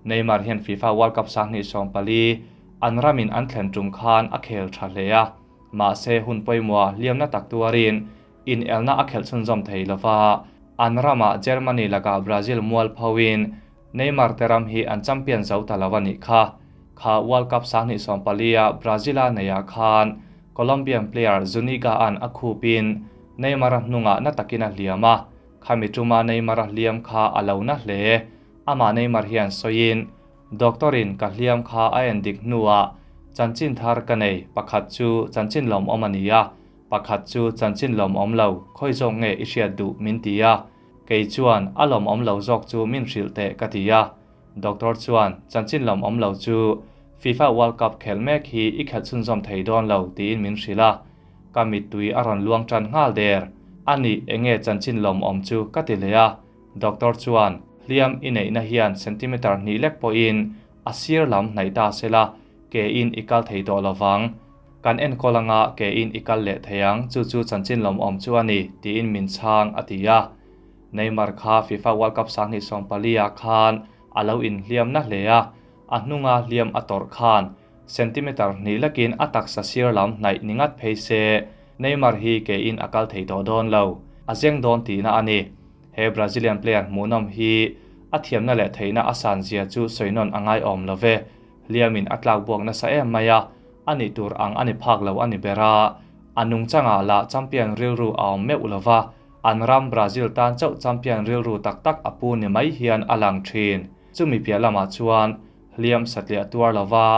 Neymar hian FIFA World Cup 2014 an ramin an thlen tum khan a khel tha hle a, mahse hun pawimawha hliamna tak tuarin inelna a khelh chhunzawm thei lova, an ramah Germany lakah Brazil mual phoin Neymar te ram hi an champion zo ta lo a nih kha. Kha World Cup 2014 a Brazil-a neiah khan Colombian player Zuniga-a'n a khupin Neymar-a hnungah na takin a hliam a, khami tuma Neymar-a hliam kha a lo na hle. Amah Neymar hian sawiin, Doctor-in ka hliam kha a en dik hnuah chanchin thar ka nei, pakhat chu chanchin lawmawm a ni a, pakhat chu chanchin lawmawm lo, khawi zawk nge i hriat duh min ti a, kei chuan a lawmawm lo zawk chu min hrilh teh ka ti a. Doctor chuan chanchin lawmawm lo chu FIFA World Cup khelh mek hi i khelh chhunzawm thei dawn lo tiin min hrilh a, ka mittui a rawn luang tan nghal der. A nih enge chanchin lawmawm chu ka ti leh a. Doctor chuan, Hliam i neihna hian centimeter hnih lek pawhin a sir lam hnaih ta se la, ke in i kal thei tawh lovang. Kan enkawl anga ke in i kal leh thei ang, chu chu chanchin lawmawm chu a ni, tiin min chhang, a ti a. Neymar kha FIFA World Cup 2014 ah khan a lo inhliam na hle a, a hnunga hliam a tawrh khan centimeter hnih lekin a taksa sir lam hnaih ni ngat phei se, Neymar hi ke in a kal thei tawh dawn lo, a zeng dawn tihna a ni. He Brazilian player hmuhnawm hi a thiamna leh theihna a san zia chu sawi nawn a ngaiawm lo ve. Hliamin a tlak buak nasa em mai a, a nih tur ang a ni phak lo a ni ber a. A nungchangah lah champion rilru a awm meuh lo va, an ram Brazil tan chauh champion rilru tak tak a pu ni mai hian a lang thin. Chumi piah lamah chuan hliam satliah tuar lo va,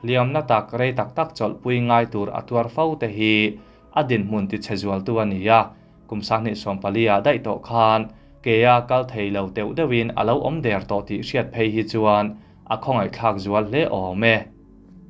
hliamna tak rei tak tak chawlhpui ngai tur a tuar fo te hi a dinhmun tichhe zualtu a ni a. Kum 2014 ah daih tawh khan kea kal thei lo deuh deuhin a lo awm der tawh tih hriat phei hi chuan a khawngaihthlak zual hle awm e.